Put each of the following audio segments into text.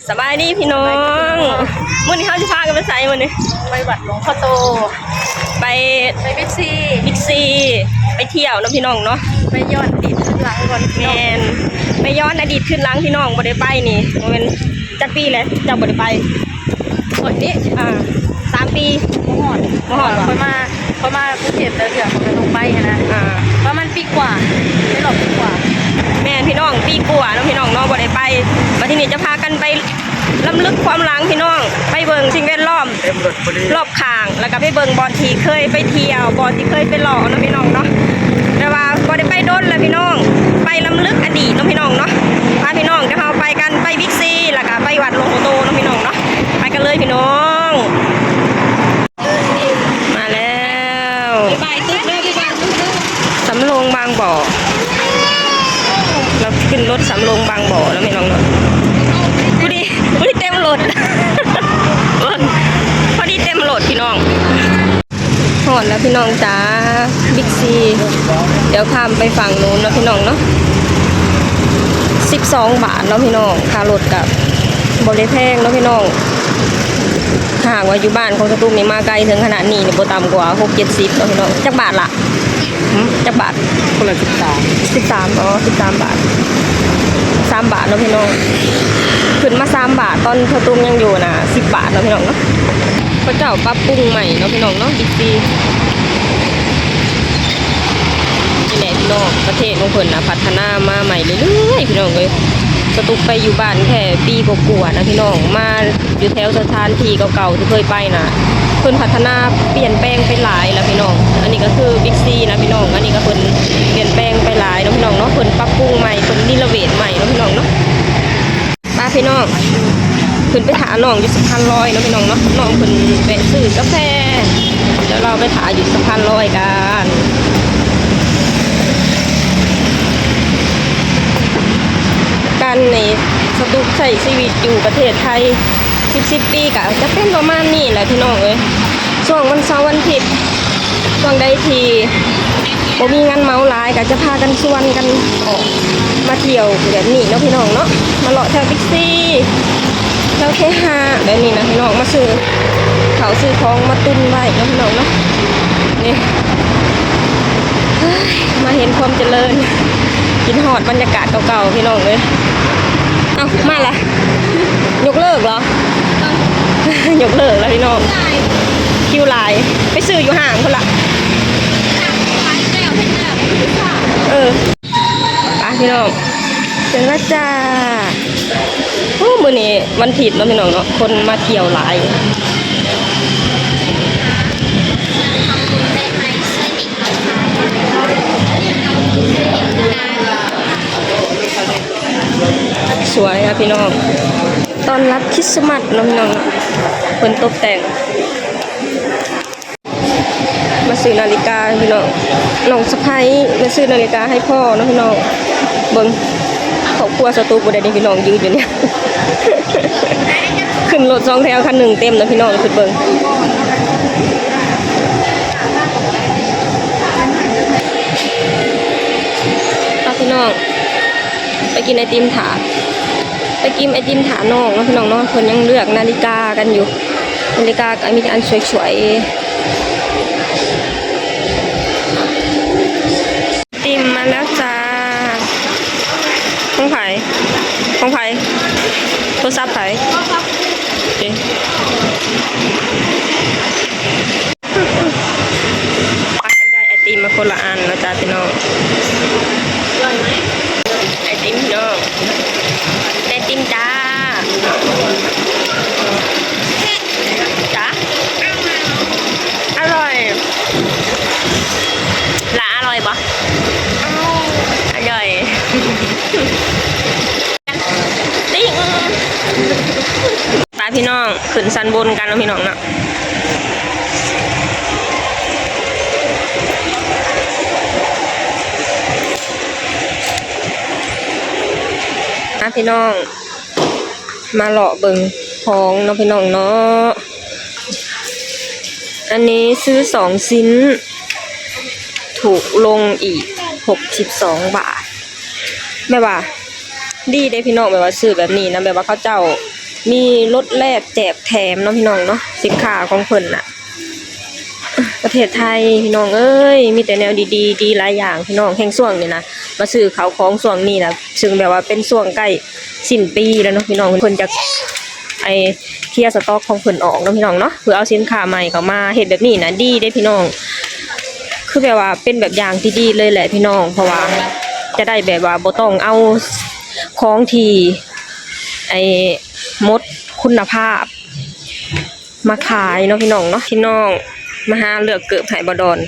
ສະບາຍດີພີ່ນ້ອງ ມື້ນີ້ເຮົາຊິພາກັນໄປໃສມື້ນີ້? ໄປວັດຫຼວງພໍ່ໂຕ ໄປ ໄປບິກຊີ ບິກຊີ ໄປທ່ຽວເນາະພີ່ນ້ອງເນາະ ໄປຍ້ອນອະດີດຄືນຫຼັງກ່ອນພີ່ນ້ອງ ແມ່ນ ໄປຍ້ອນອະດີດຄືນຫຼັງພີ່ນ້ອງ ບໍ່ໄດ້ໄປນີ້ ບໍ່ແມ່ນຈັກປີແລ້ວເຈົ້າບໍ່ໄດ້ໄປ? ຂ້ອຍນີ້ ອ່າ ສາມປີ ບໍ່ຮອດ ບໍ່ຮອດ ຂ້ອຍມາ ຂ້ອຍມາກຸງເທບແຕ່ເທື່ອ ຂ້ອຍກໍຕ້ອງໄປຫັ້ນນະ ອ່າ ປະມານປີກວ່າ ໃນຮອບປີກວ່າ ແມ່ນພີ່ນ້ອງ ປີກວ່າເນາະພີ່ນ້ອງເນາະ ບໍ່ໄດ້ໄປ ມາທີ່ນີ້ຈະພາກັນໄປ ລຳລຶກຄວາມຫຼັງພີ່ນ້ອງ ໄປເບິ່ງສິ່ງແວດລ້ອມ ເຕັມລົດພໍດີ ລອບຂ້າງ ແລ້ວກໍໄປເບິ່ງບ່ອນທີ່ເຄີຍໄປທ່ຽວ ບ່ອນທີ່ເຄີຍໄປເລາະເນາະພີ່ນ້ອງເນາະ ແຕ່ວ່າບໍ່ໄດ້ໄປດົນແລ້ວພີ່ນ້ອງ ໄປລຳລຶກອະດີດເນາະພີ່ນ້ອງເນາະ ພາພີ່ນ້ອງ ດຽວເຮົາໄປກັນ ໄປບິກຊີ ແລ້ວກໍໄປວັດຫຼວງພໍ່ໂຕເນາະພີ່ນ້ອງເນາະ ໄປກັນເລີຍພີ່ນ້ອງ. ມາແລ້ວ ສຳໂລງບາງບໍ່ ເຮົາຂຶ້ນລົດສຳໂລງບາງບໍ່ແລ້ວແມ່ນ້ອງເນາະ ພໍດີ ພໍດີເຕັມລົດ ເບິ່ງ ພໍດີເຕັມລົດພີ່ນ້ອງ ຮອດແລ້ວພີ່ນ້ອງຈ້າ ບິກຊີ ດຽວຂ້າມໄປຝັ່ງໂນ້ນເນາະພີ່ນ້ອງເນາະ ສິບສອງບາດເນາະພີ່ນ້ອງ ຄ່າລົດກໍບໍ່ໄດ້ແພງເນາະພີ່ນ້ອງ ຫາກວ່າຢູ່ບ້ານຂອງສະຕຸກນີ້ມາໄກເຖິງຂະໜາດນີ້ນີ້ບໍ່ຕ່ຳກວ່າຫົກເຈັດສິບເນາະພີ່ນ້ອງ ຈັກບາດລະ? ຫືມ? ຈັກບາດ? ຄົນລະສິບສາມ ສິບສາມ ອໍ ສິບສາມບາດ ສາມບາດເນາະພີ່ນ້ອງ ຂຶ້ນມາສາມບາດ ຕອນສະຕຸກຍັງຢູ່ນະສິບບາດເນາະພີ່ນ້ອງເນາະ ເຂົາເຈົ້າປັບປຸງໃໝ່ເນາະພີ່ນ້ອງເນາະ ບິກຊີ ນີ້ແຫຼະພີ່ນ້ອງ ປະເທດຂອງເພິ່ນນະພັດທະນາມາໃໝ່ເລື້ອຍໆ ພີ່ນ້ອງເອີຍ ສະຕຸກໄປຢູ່ບ້ານແຄ່ປີກວ່າໆນະພີ່ນ້ອງ ມາ ຢູ່ແຖວສະຖານທີ່ເກົ່າໆທີ່ເຄີຍໄປນະ ເພິ່ນພັດທະນາປ່ຽນແປງໄປຫຼາຍລະພີ່ນ້ອງ ອັນນີ້ກໍຄືບິກຊີນະພີ່ນ້ອງ ອັນນີ້ກໍເພິ່ນປ່ຽນແປງໄປຫຼາຍເນາະພີ່ນ້ອງເນາະ ເພິ່ນປັບປຸງໃໝ່ ເພິ່ນລີລະເວດໃໝ່ເນາະພີ່ນ້ອງເນາະ ໄປພີ່ນ້ອງ ຂຶ້ນໄປຖ້ານ້ອງຢູ່ສະພານລອຍເນາະພີ່ນ້ອງເນາະ ນ້ອງເພິ່ນແວະຊື້ກາແຟ ດຽວເຮົາໄປຖ້າຢູ່ສະພານລອຍກັນ ການໃນສະຕຸກໃຊ້ຊີວິດຢູ່ປະເທດໄທ ສິບ ສິບປີກໍຈະເປັນປະມານນີ້ແຫຼະພີ່ນ້ອງເອີຍ ຊ່ວງວັນເສົາວັນອາທິດ ຊ່ວງໃດທີ່ບໍ່ມີງານເມົາຫຼາຍ ກໍຈະພາກັນຊວນກັນອອກມາທ່ຽວແບບນີ້ເນາະພີ່ນ້ອງເນາະ ມາເລາະແຖວບິກຊີ ແຖວເຄຫະແບບນີ້ນະພີ່ນ້ອງ ມາຊື້ເຂົ້າຊື້ຂອງມາຕຸນໄວ້ເນາະພີ່ນ້ອງເນາະ ນີ້ ມາເຫັນຄວາມຈະເລີນ ຄິດຮອດບັນຍາກາດເກົ່າໆ ພີ່ນ້ອງເອີຍ ເອົ້າ ມາລະ ຍົກເລີກເຫລອ? ຍົກເລີກແລ້ວພີ່ນ້ອງ ຄິວຫຼາຍ ໄປຊື້ຢູ່ຫ້າງພຸ້ນລະ ເອີ ໄປພີ່ນ້ອງ ເຖິງແລ້ວຈ້າ ໂອ້ ມື້ນີ້ວັນທິດເນາະພີ່ນ້ອງເນາະ ຄົນມາທ່ຽວຫຼາຍ. ສວຍອະພີ່ນ້ອງ ຕ້ອນຮັບຄຣິດສະມັດເນາະພີ່ນ້ອງເນາະ ເພິ່ນຕົກແຕ່ງ ມາຊື້ນາລິກາພີ່ນ້ອງ ນ້ອງສະໃພ້ມາຊື້ນາລິກາໃຫ້ພໍ່ເນາະພີ່ນ້ອງ ເບິ່ງ ຄອບຄົວສະຕູບໍ່ໄດ້ນີ້ພີ່ນ້ອງ ຢືນຢູ່ນີ້ ຂຶ້ນລົດສອງແຖວ ຄັນໜຶ່ງເຕັມນະພີ່ນ້ອງ ຂຶ້ນເບິ່ງ ເອົາພີ່ນ້ອງ ໄປກິນໄອຕິມຖ້າ ໄປກິນໄອຕິມຖ້ານ້ອງເນາະພີ່ນ້ອງເນາະ ເພິ່ນຍັງເລືອກນາລິກາກັນຢູ່ ນາລິກາກໍມີແຕ່ອັນສວຍໆ ໄອຕິມມາແລ້ວຈ້າ ຂອງໃຜ? ຂອງໃຜ? ໂທລະສັບໃຜ? ໂອເຄ ພາກັນໄດ້ໄອຕິມມາຄົນລະອັນເນາະຈ້າພີ່ນ້ອງ ໄອຕິມພີ່ນ້ອງ ໄອຕິມຈ້າ ຈ້າ ອະລ່ອຍ ຫຼາ ອະລ່ອຍບໍ່? ອະລ່ອຍ ຕິ່ງ ໄປພີ່ນ້ອງ ຂຶ້ນຊັ້ນບົນກັນເນາະພີ່ນ້ອງເນາະ ມາພີ່ນ້ອງ ມາເລາະເບິ່ງຂອງເນາະພີ່ນ້ອງເນາະ ອັນນີ້ຊື້ສອງຊິ້ນ ຖືກລົງອີກຫົກສິບສອງບາດ ແບບວ່າ ດີເດ້ພີ່ນ້ອງ ແບບວ່າຊື້ແບບນີ້ນະ ແບບວ່າເຂົາເຈົ້າ ມີລົດແລກແຈກແຖມເນາະພີ່ນ້ອງເນາະ ສິນຄ້າຂອງເພິ່ນນະ. ປະເທດໄທພີ່ນ້ອງເອີຍ ມີແຕ່ແນວດີໆ ດີຫຼາຍຢ່າງພີ່ນ້ອງ. ແຮ່ງຊ່ວງນີ້ນະ ມາຊື້ເຂົ້າຂອງຊ່ວງນີ້ນະ ຊຶ່ງແບບວ່າເປັນຊ່ວງໃກ້ສິ້ນປີແລ້ວເນາະພີ່ນ້ອງ. ເພິ່ນຈະ ໄອ້ ເຄລຍສະຕັອກຂອງເພິ່ນອອກເນາະພີ່ນ້ອງເນາະ ເພື່ອເອົາສິນຄ້າໃໝ່ເຂົ້າມາ. ເຮັດແບບນີ້ນະດີເດ້ພີ່ນ້ອງ ຄືແບບວ່າເປັນແບບຢ່າງທີ່ດີເລີຍແຫຼະພີ່ນ້ອງ ເພາະວ່າຈະໄດ້ແບບວ່າບໍ່ຕ້ອງເອົາຂອງທີ່ ໄອ້ ໝົດຄຸນນະພາບມາຂາຍເນາະພີ່ນ້ອງເນາະ. ພີ່ນ້ອງມາຫາເລືອກເກີບໃຫ້ບໍ່ດອນ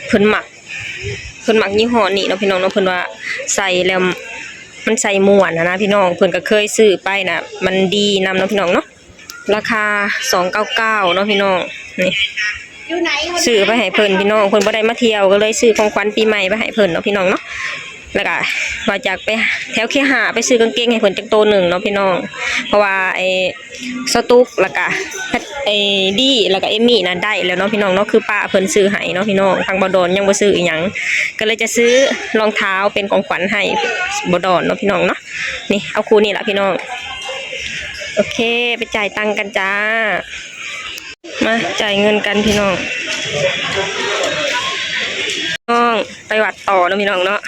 ເພິ່ນມັກ ເພິ່ນມັກຍີ່ຫໍ້ນີ້ເນາະພີ່ນ້ອງເນາະ. ເພິ່ນວ່າໃສ່ແລ້ວມັນໃສ່ມ່ວນຫັ້ນນະພີ່ນ້ອງ ເພິ່ນກໍເຄີຍຊື້ໄປນະ ມັນດີນຳເນາະພີ່ນ້ອງເນາະ. ລາຄາສອງເກົ້າເກົ້າເນາະພີ່ນ້ອງ ນີ້ ຊື້ໄປໃຫ້ເພິ່ນພີ່ນ້ອງ ເພິ່ນບໍ່ໄດ້ມາທ່ຽວ ກໍເລີຍຊື້ຂອງຂວັນປີໃໝ່ໄປໃຫ້ເພິ່ນເນາະພີ່ນ້ອງເນາະ. ແລ້ວກະວ່າຈະໄປແຖວເຄຫ້າ ໄປຊື້ກາງເກງໃຫ້ເພິ່ນຈັກໂຕໜຶ່ງເນາະພີ່ນ້ອງ ເພາະວ່າໄອ້ສະຕຸກ ແລ້ວກະ ໄອ້ດີ ແລ້ວກະເອມມີ່ນະໄດ້ແລ້ວເນາະພີ່ນ້ອງເນາະ ຄືປ້າເພິ່ນຊື້ໃຫ້ເນາະພີ່ນ້ອງ. ທາງບໍ່ດອນຍັງບໍ່ຊື້ອີ່ຫຍັງ ກໍເລີຍຈະຊື້ລອງເທົ້າເປັນຂອງຂວັນໃຫ້ບໍ່ດອນເນາະພີ່ນ້ອງເນາະ. ນີ້ ເອົາຄູ່ນີ້ລະພີ່ນ້ອງ. ໂອເຄ ໄປຈ່າຍຕັງກັນຈ້າ. ມາຈ່າຍເງິນກັນພີ່ນ້ອງ. ນ້ອງ ໄປວັດຕໍ່ເນາະພີ່ນ້ອງເນາະ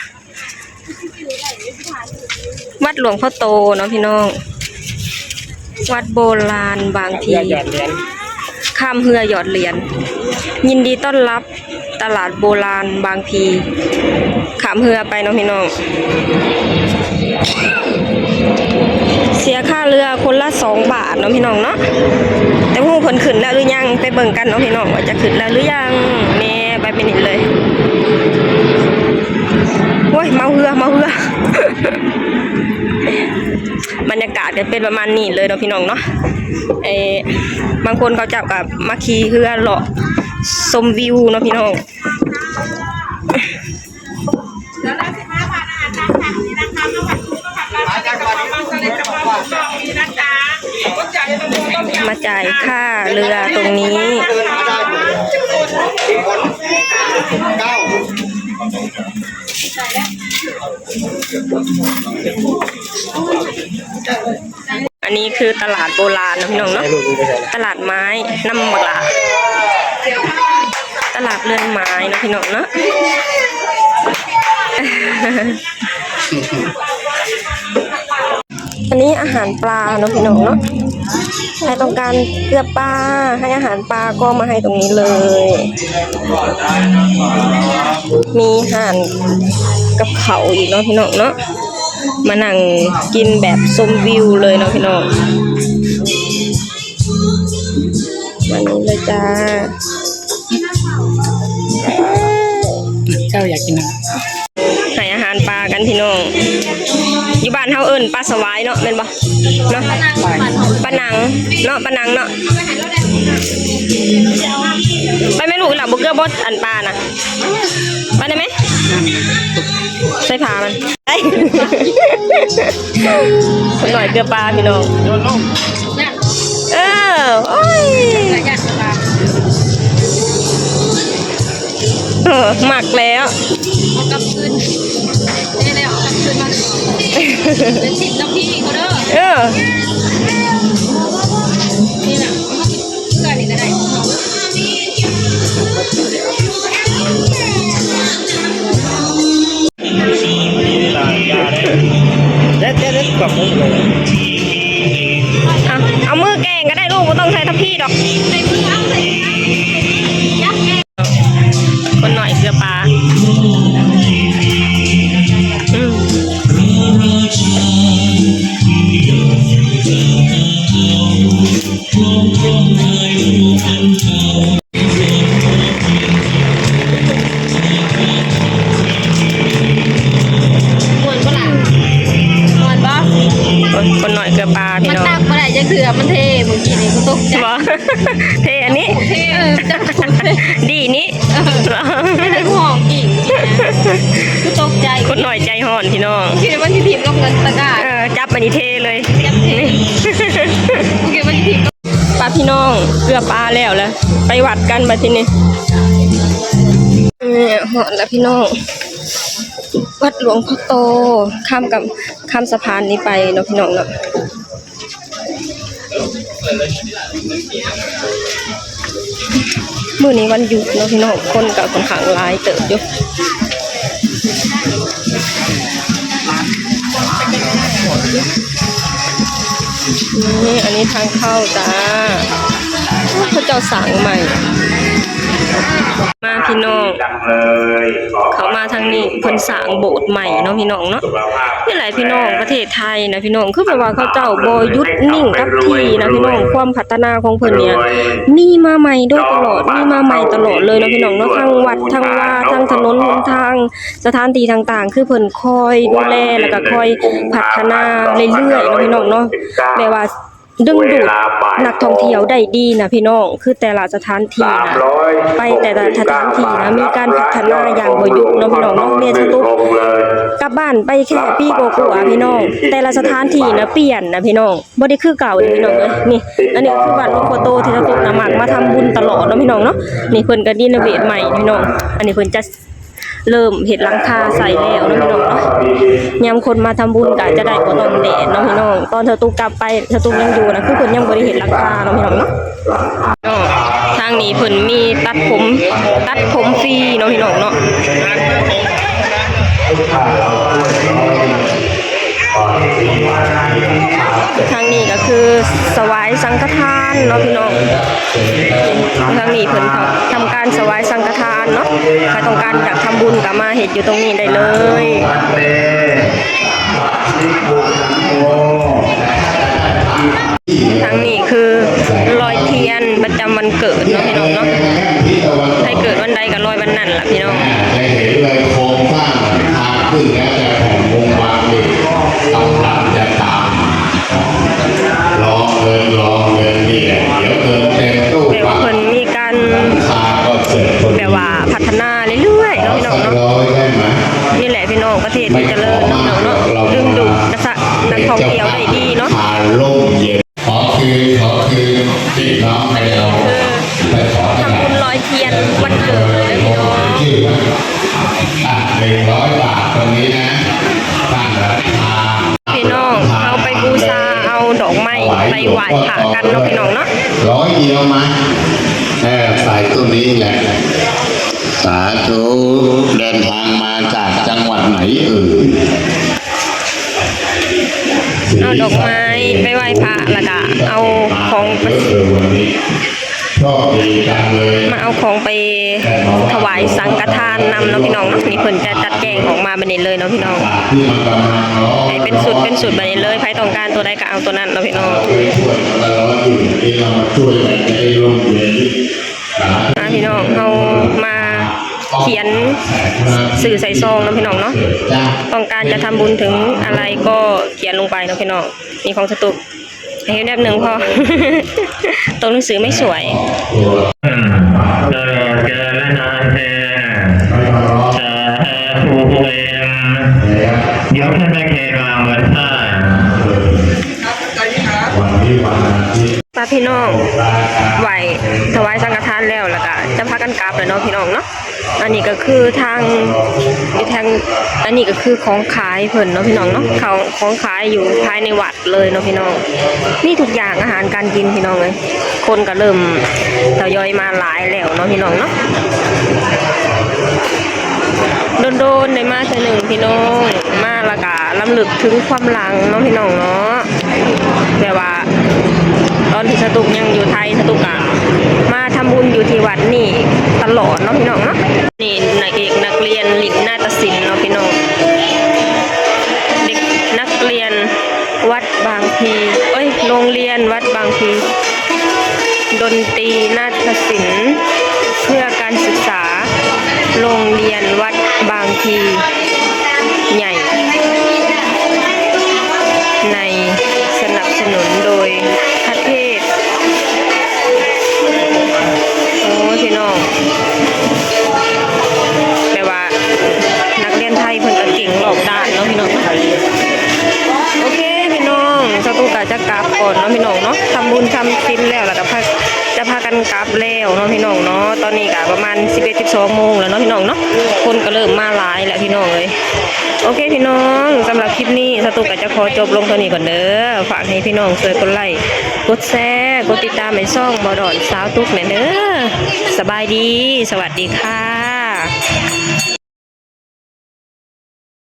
ວັດຫຼວງພໍ່ໂຕເນາະພີ່ນ້ອງ ວັດໂບລານບາງພີ ຂ້າມເຮືອຢອດຫຼຽນ. ຍິນດີຕ້ອນຮັບຕະຫຼາດໂບລານບາງພີ ຂ້າມເຮືອໄປເນາະພີ່ນ້ອງ. ເສຍຄ່າເຮືອຄົນລະສອງບາດເນາະພີ່ນ້ອງເນາະ. ແຕ່ບໍ່ຮູ້ເພິ່ນຂຶ້ນແລ້ວຫຼືຍັງ ໄປເບິ່ງກັນເນາະພີ່ນ້ອງ ວ່າຈະຂຶ້ນແລ້ວຫຼືຍັງ. ແມ່ໄປໄປນີ້ເລີຍ. ໂອ້ຍ ເມົາເຮືອ ເມົາເຮືອ. ບັນຍາກາດກໍເປັນປະມານນີ້ເລີຍເນາະພີ່ນ້ອງເນາະ. ເອີ ບາງຄົນເຂົາເຈົ້າກໍມາຂີ່ເຮືອເລາະຊົມວິວເນາະພີ່ນ້ອງ. ມາຈ່າຍຄ່າເຮືອຕົງນີ້ ອັນນີ້ຄືຕະຫຼາດໂບລານເນາະພີ່ນ້ອງເນາະ ຕະຫຼາດໄມ້ນຳບັກຫຼາ ຕະຫຼາດເຮືອນໄມ້ເນາະພີ່ນ້ອງເນາະ. ອັນນີ້ອາຫານປາເນາະພີ່ນ້ອງເນາະ ໃຜຕ້ອງການເກືອປາ ໃຫ້ອາຫານປາກໍມາໃຫ້ຕົງນີ້ເລີຍ. ມີຮ້ານກັບເຂົ້າອີກເນາະພີ່ນ້ອງເນາະ ມານັ່ງກິນແບບຊົມວິວເລີຍເນາະພີ່ນ້ອງ. ມານີ້ເລີຍຈ້າ ເຈົ້າຢາກກິນຫຍັງ? ໃຫ້ອາຫານປາກັນພີ່ນ້ອງ ຢູ່ບ້ານເຮົາເອີ້ນປາສະຫວາຍເນາະ ແມ່ນບໍ່ເນາະ? ປາໜັງເນາະ ປາໜັງເນາະ. ໄປແມ່ລູກ ອີ່ຫຼ້າບໍ່ເກືອບໍ່ ອັນປານະ ໄປໄດ້ໄໝ? ໃສ່ຜ້າມັນ ຄົນໜ້ອຍເກືອປາພີ່ນ້ອງ. ເອີ ໂອ້ຍ ເອີ ມັກແລ້ວ ເອົາກັບຄືນ ນີ້ແຫຼະ ເອົາກັບຄືນມາເລີຍ ເປັນສິບນຳພີ່ເຂົາເດີ. ເອີ ນີ້ນະ ເພື່ອນີ້ກໍໄດ້ຂອງເຮົາ ເອົາ ເອົາມືແກງກໍໄດ້ລູກ ບໍ່ຕ້ອງໃຊ້ທັບພີດອກ. ຄົນໜ້ອຍເກືອປາ ອືມ. ມ່ວນບໍ່ລະ? ມ່ວນບໍ່? ຄົນ ຄົນໜ້ອຍເກືອປາພີ່ນ້ອງ ມັນຕັກບໍ່ໄດ້ຈັກເທື່ອ ມັນເທມື້ກີ້ນີ້ ກູຕົກໃຈ. ບໍ່? ເທອັນນີ້ ເທ ເອີ ຈັກ ດີນີ້ ເອີ ເທ ຫອມອີກ ກູຕົກໃຈ. ຄົນໜ້ອຍໃຈຮ້ອນພີ່ນ້ອງ ຄິດວ່າມັນຊິຖິ້ມລົງເງິນຕະກຮ້າ ເອີ ຈັບມານີ້ເທເລີຍ ຈັບເທ ກູຄິດວ່າຊິຖິ້ມ. ປາພີ່ນ້ອງ ເກືອປາແລ້ວລະ ໄປວັດກັນບາດທີນີ້. ເອີ ຮອດລະພີ່ນ້ອງ ວັດຫຼວງພໍ່ໂຕ ຂ້າມກັບ ຂ້າມສະພານນີ້ໄປເນາະພີ່ນ້ອງເນາະ. ມື້ນີ້ວັນຢຸດເນາະພີ່ນ້ອງ ຄົນກໍຂ້ອນຂ້າງຫຼາຍເຕີບຢູ່. ນີ້ ອັນນີ້ທາງເຂົ້າຈ້າ ເຂົາເຈົ້າສ້າງໃໝ່. ມາພີ່ນ້ອງ ເຂົ້າມາທາງນີ້ ເພິ່ນສ້າງໂບດໃໝ່ເນາະພີ່ນ້ອງເນາະ. ນີ້ແຫຼະພີ່ນ້ອງ ປະເທດໄທນະພີ່ນ້ອງ ຄືແບບວ່າເຂົາເຈົ້າບໍ່ຢຸດນິ່ງກັບທີ່ນະພີ່ນ້ອງ. ຄວາມພັດທະນາຂອງເພິ່ນນີ້ມີມາໃໝ່ໂດຍຕະຫຼອດ ມີມາໃໝ່ຕະຫຼອດເລີຍເນາະພີ່ນ້ອງເນາະ. ທັງວັດ ທັງວາ ທັງຖະໜົນຫົນທາງ ສະຖານທີ່ຕ່າງໆ ຄືເພິ່ນຄອຍດູແລ ແລ້ວກໍຄອຍພັດທະນາເລື້ອຍໆເນາະພີ່ນ້ອງເນາະ. ແບບວ່າດຶງດູດນັກທ່ອງທ່ຽວໄດ້ດີນະພີ່ນ້ອງ ຄືແຕ່ລະສະຖານທີ່ນະ ໄປແຕ່ລະສະຖານທີ່ນະ ມີການພັດທະນາຢ່າງບໍ່ຢຸດເນາະພີ່ນ້ອງເນາະ. ແມ່ນສະຕຸກກັບບ້ານໄປແຄ່ປີກວ່າໆ ພີ່ນ້ອງ ແຕ່ລະສະຖານທີ່ນະປ່ຽນນະພີ່ນ້ອງ ບໍ່ໄດ້ຄືເກົ່າເດ້ພີ່ນ້ອງເອີຍ. ນີ້ ອັນນີ້ກໍຄືວັດຫຼວງພໍ່ໂຕທີ່ສະຕຸກນະມັກມາທຳບຸນຕະຫຼອດເນາະພີ່ນ້ອງເນາະ. ນີ້ເພິ່ນກໍຣີໂນເວດໃໝ່ພີ່ນ້ອງ ອັນນີ້ເພິ່ນຈະ ເລີ່ມເຮັດຫຼັງຄາໃສ່ແລ້ວເນາະພີ່ນ້ອງເນາະ. ຍາມຄົນມາທຳບຸນກໍຈະໄດ້ບໍ່ຕ້ອງແດດເນາະພີ່ນ້ອງ. ຕອນສະຕຸກກັບໄປ ສະຕຸກຍັງຢູ່ນະ ຄືເພິ່ນຍັງບໍ່ໄດ້ເຮັດຫຼັງຄາເນາະພີ່ນ້ອງເນາະ. ເນາະ ທາງນີ້ເພິ່ນມີຕັດຜົມ ຕັດຜົມຟຣີເນາະພີ່ນ້ອງເນາະ. ທາງນີ້ກໍຄືຖວາຍສັງຄະທານເນາະພີ່ນ້ອງ. ທາງນີ້ເພິ່ນທຳການຖວາຍສັງຄະທານເນາະ ໃຜຕ້ອງການຢາກທຳບຸນກໍມາເຮັດຢູ່ຕົງນີ້ໄດ້ເລີຍ. ທາງນີ້ຄືລອຍທຽນປະຈຳວັນເກີດເນາະພີ່ນ້ອງເນາະ ໃຜເກີດວັນໃດກໍລອຍວັນນັ້ນລະພີ່ນ້ອງ. ຈະເຫັນເລີຍໂຄງສ້າງທາງຂຶ້ນແລ້ວ ແຕ່ແຜນມຸງບາງນີ້ກຳລັງຈະຕາມມາ ລອເງິນ ລອເງິນນີ້ແຫຼະ ດຽວເງິນເຕັມຕູ້ ແບບວ່າເພິ່ນມີການ ຫຼັງຄາກໍເສັດພໍດີ ແບບວ່າພັດທະນາເລື້ອຍໆເນາະພີ່ນ້ອງເນາະ. ນີ້ແຫຼະພີ່ນ້ອງ ປະເທດທີ່ຈະເລີນເນາະພີ່ນ້ອງເນາະ ດຶງດູດນັກທ່ອງທ່ຽວໄດ້ດີເນາະ. ຂອບຄຸນ ຂອບຄຸນ ພີ່ນ້ອງໄປເອົາ ໄປຂໍທຳບຸນລອຍທຽນວັນເກີດເລີຍພີ່ນ້ອງ. ອ່ະ ໜຶ່ງຮ້ອຍບາດຕົງນີ້ນະ ຕັ້ງລາຄາ ພີ່ນ້ອງ ເຮົາໄປບູຊາເອົາດອກໄມ້ໄປໄຫວ້ພະກັນເນາະພີ່ນ້ອງເນາະ. ຮ້ອຍດຽວມາ ເອີ ສາຍຕົວນີ້ແຫຼະ. ສາທຸ ເດີນທາງມາຈາກຈັງຫວັດໄຫນເອີຍ? ເອົາດອກໄມ້ໄປໄຫວ້ພະ ແລ້ວກະເອົາຂອງໄປ ເອີ ວັນນີ້ໂຊກດີຈັງເລີຍ ມາເອົາຂອງໄປຖວາຍສັງຄະທານນຳເນາະພີ່ນ້ອງເນາະ. ນີ້ເພິ່ນຈະຈັດແຈງອອກມາແບບນີ້ເລີຍເນາະພີ່ນ້ອງ ໃຫ້ເປັນຊຸດເປັນຊຸດແບບນີ້ເລີຍ ໃຜຕ້ອງການຕົວໃດກໍເອົາຕົວນັ້ນເນາະພີ່ນ້ອງ. ອ່າ ພີ່ນ້ອງ ເຮົາມາຂຽນຊື່ໃສ່ຊອງເນາະພີ່ນ້ອງເນາະ ຕ້ອງການຈະທຳບຸນເຖິງອາໄລກໍຂຽນລົງໄປເນາະພີ່ນ້ອງ. ນີ້ຂອງສະຕຸກ ໃຫ້ເຮັດແບບໜຶ່ງພໍ ໂຕໜັງສືໄມ່ສວຍ. ຕະຫຼອດການນານແລ ສາທຸເອງ ດຽວທ່ານແມ່ແຂກວາງວັນພະ ພາພີ່ນ້ອງໄຫວ້ຖວາຍສັງຄະທານແລ້ວ ແລ້ວກະຈະພາກັນກັບແລ້ວເນາະພີ່ນ້ອງເນາະ. ອັນນີ້ກໍຄືທາງ ຢູ່ທາງ ອັນນີ້ກໍຄືຂອງຂາຍເພິ່ນເນາະພີ່ນ້ອງເນາະ ເຂົ້າ ຂອງຂາຍຢູ່ພາຍໃນວັດເລີຍເນາະພີ່ນ້ອງ. ມີທຸກຢ່າງອາຫານການກິນພີ່ນ້ອງເອີຍ ຄົນກໍເລີ່ມທະຍອຍມາຫຼາຍແລ້ວເນາະພີ່ນ້ອງເນາະ. ໂດນໆໄດ້ມາເທື່ອໜຶ່ງພີ່ນ້ອງ ມາແລ້ວກະລຳລຶກເຖິງຄວາມຫຼັງເນາະພີ່ນ້ອງເນາະ. ແບບວ່າຕອນທີ່ສະຕຸກຍັງຢູ່ໄທ ສະຕຸກກະມາທຳບຸນຢູ່ທີ່ວັດນີ້ຕະຫຼອດເນາະພີ່ນ້ອງເນາະ. ນີ້ນາງເອກນັກຮຽນຫຼິ້ນນາຕະສິນເນາະພີ່ນ້ອງ ເດັກນັກຮຽນວັດບາງພີ ເອີຍ ໂຮງຮຽນວັດບາງພີ ດົນຕີນາຕະສິນເພື່ອການສຶກສາ ໂຮງຮຽນວັດບາງພີໃຫຍ່ ໃນ ສະໜັບສະໜູນໂດຍພະເທດ. ໂອ້ຍ ພີ່ນ້ອງ ແບບວ່ານັກຮຽນໄທເພິ່ນກໍເກັ່ງລອບດ້ານເນາະພີ່ນ້ອງ. ໂອເຄພີ່ນ້ອງ ສະຕຸກກະຈະກັບກ່ອນເນາະພີ່ນ້ອງເນາະ ທຳບຸນທຳສິນແລ້ວ ແລ້ວກໍພາໄປ ຈະພາກັນກັບແລ້ວເນາະພີ່ນ້ອງເນາະ. ຕອນນີ້ກະປະມານສິບເອັດ ສິບສອງໂມງແລ້ວເນາະພີ່ນ້ອງເນາະ. ຄົນກະເລີ່ມມາຫຼາຍແລ້ວພີ່ນ້ອງເອີຍ. ໂອເຄພີ່ນ້ອງ, ສຳລັບຄລິບນີ້ ສາວຕຸກກະຈະຂໍຈົບລົງເທົ່ານີ້ກ່ອນເດີ. ຝາກໃຫ້ພີ່ນ້ອງຊ່ວຍກົດໄລ ກົດແຊ ກົດຕິດຕາມໃຫ້ຊ່ອງບໍ່ດອນສາວຕຸກແດ່ເດີ. ສະບາຍດີ, ສະຫວັດດີຄ່ະ.